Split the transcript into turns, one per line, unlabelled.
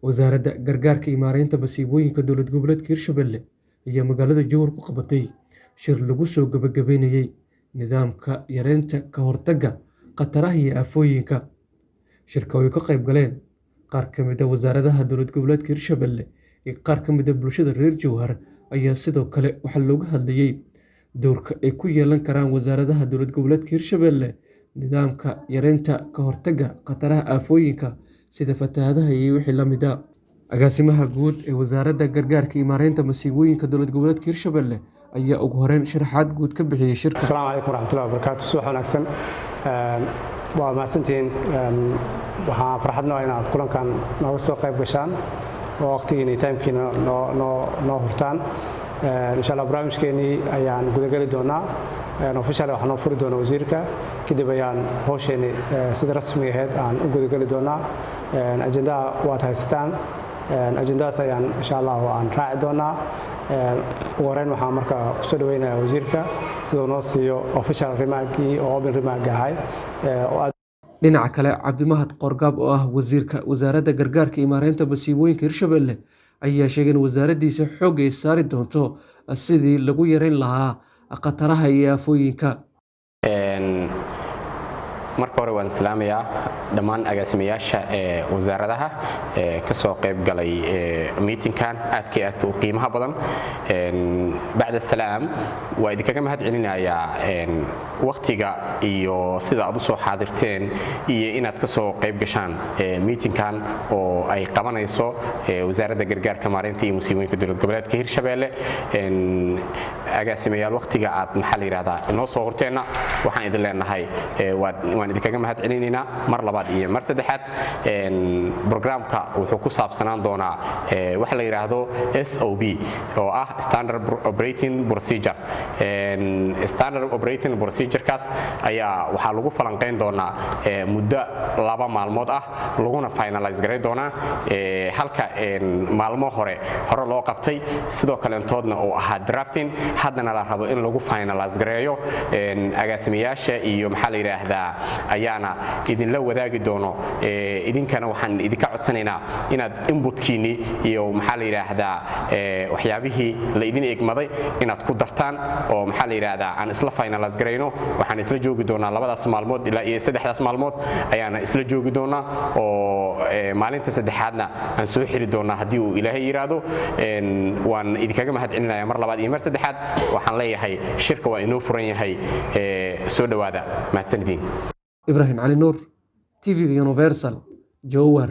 Wasaaradda Gargaarka iyo Maareynta Masiibooyinka Dowlad Goboleedka Hirshabelle ayaa magaalada Jowhar ku qabatay shir lagu soo gabagabeynayay nidaamka yareynta ka hortagga khataraha iyo aafooyinka. Shirka oo ay ka qayb galeen qaar ka mid ah wasaaradaha dowlad goboleedka Hirshabelle iyo qaar ka mid ah bulshada reer Jowhar ayaa sidoo kale waxaa looga hadlayay doorka ay ku yeelan karaan wasaaradaha dowlad goboleedka Hirshabelle nidaamka yareynta ka hortagga khataraha aafooyinka sida fatahaadaha iyo wixii la mid ah. Agaasimaha guud ee Wasaaradda Gargaarka iyo Maareynta Masiibooyinka dowlad goboleedka Hirshabelle ayaa ugu horeyn sharaxaad guud ka bixiyay shirka.
Asalaamu calaykum waraxmatullahi wabarakaatu. Subax wanaagsan, waa mahadsantihiin. Waxaan farxad noo inaad kulankan nooga soo qayb gashaan oo waqtigiina iyo timekiina noo hurtaan. Insha Allah barnaamijkeenii ayaan gudageli doonaa. Officially waxaa noo furi doona wasiirka, kadib ayaan howsheeni sida rasmiga ahayd aan u gudageli doonaa. Ajendaha waad haysataan, ajendahaas ayaan insha Allah aan raaci doonaa. Ugu horeyn waxaan marka kusoo dhaweynayaa wasiirka siduu noo siiyo official remarkii oo open remark ahay oo aad.
Dhinaca kale, Cabdimahad Qoorgaab oo ah wasiirka Wasaaradda Gargaarka iyo Maareynta Masiibooyinka Hirshabelle ayaa sheegay in wasaaraddiisa xoogga ay saari doonto sidii lagu yareyn lahaa khataraha iyo aafooyinka.
Marka hore waan islaamayaa dhammaan agaasimayaasha ee wasaaradaha ee ka soo qayb galay meetingkan aadka iyo aadka u qiimaha badan. Bacda salaam, waa idinkaga mahad celinayaa waqtiga iyo sida aad u soo xaadirteen iyo inaad ka soo qayb gashaan meetingkan oo ay qabanayso Wasaaradda Gargaarka, Maareynta iyo Musiibooyinka Dowlad Goboleedka Hirshabelle. Agaasimayaal, waqtiga aad, maxaa la yidhahdaa, inoo soo horteenna waxaan idin leenahay waan idinkaga mahad celinaynaa mar labaad iyo mar saddexaad. Programka wuxuu ku saabsanaan doonaa waxa la yidhaahdo SOP, oo ah Standard Operating Procedure. Standard Operating Procedurekaas ayaa waxaa lagu falanqayn doonaa muddo 2 maalmood ah, laguna finalize garayn doonaa, halka maalmo hore hore loo qabtay sidoo kaleentoodna uu ahaa drafting, haddana la rabo in lagu finalize gareeyo. Agaasimayaasha iyo, maxaa la yidhaahdaa, ayaana idinla wadaagi doono. Idinkana waxaan idinka codsanaynaa inaad inputkiinni iyo, maxaa la yidhaahdaa, waxyaabihii la idin egmaday inaad ku dartaan oo, maxaa la yidhaahdaa, aan isla finalize garayno. Waxaan isla joogi doonaa labadaas maalmood ilaa iyo saddexdaas maalmood ayaana isla joogi doonaa, oo maalinta saddexaadna aan soo xiri doonaa haddii uu Ilaahay yidhaahdo. Waan idinkaga mahad celinaya mar labaad iyo mar saddexaad. Waxaan leeyahay shirka waa inoo furan yahay, soo dhowaada, mahadsanidin.
Ibraahim Cali Nuur, TV-ga Universal, Jowhar.